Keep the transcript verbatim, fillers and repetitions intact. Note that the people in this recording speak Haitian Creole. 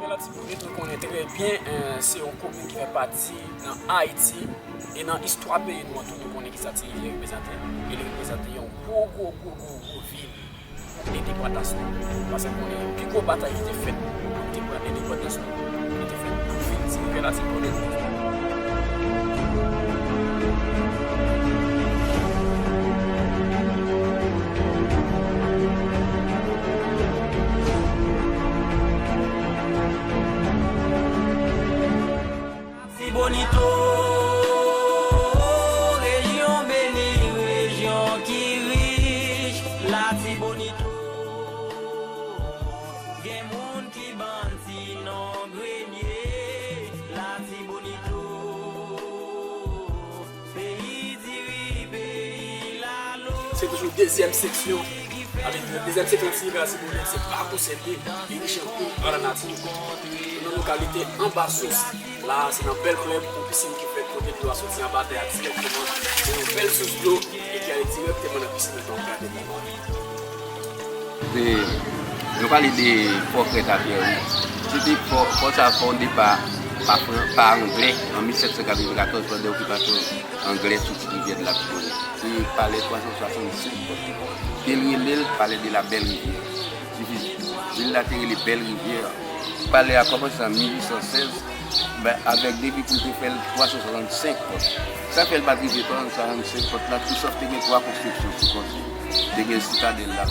Latibonit, nou konnen trè byen, eh, se yon komin ki fè pati nan Ayiti. E nan istwa peyi nou an tou, nou konnen kisa ti rivye reprezante. E li reprezante yon gwo, gwo, gwo, gwo, gwo vil pou endepandans nou. Paske nou konnen pi gwo batay ki te fèt pou te pran endepandans nou, li te fèt pou vil ti rivye Latibonit. Latibonito, rejyon beni, rejyon ki rich. Latibonito, gen moun ki ban ti non grenye. Latibonito, peyi diri, peyi lalo. Se toujou dezyèm seksyon. Avèk dezyèm seksyon ti rivye Latibonit, se pa pou sète, li rich anpil an lanati. Nou nan lokalite Anba Sous. La a, se nan bèl klèb, yon pisin ki fèt kote dlo a soti anba tè a dirèkteman nan yon bèl sous dlo e ki ale dirèkteman nan pisin nan, tankou w gade la. Se, nou pale de fò Krèt a Pyè Wouj. Se te fò, fò sa a fè yon depa pa Fran-, pa Anglè an mil sèt san katrevenkatòz pandan okipasyon Anglè sou ti rivyè de Latibonit. Se palè twa san swasannsenk pòt. Te rele l palè de la Belle Rivière. Difisil. Vil la te rele Bèl Rivyè. Palè a kòmanse an mil uit san sèz, men avèk depi pou te fè l twa san swasannsenk pòt. Sa fè l pa t rive twa san swasannsenk pòt la, Christophe te gen twa konstriksyon sou kont li. Te gen sitadèl la.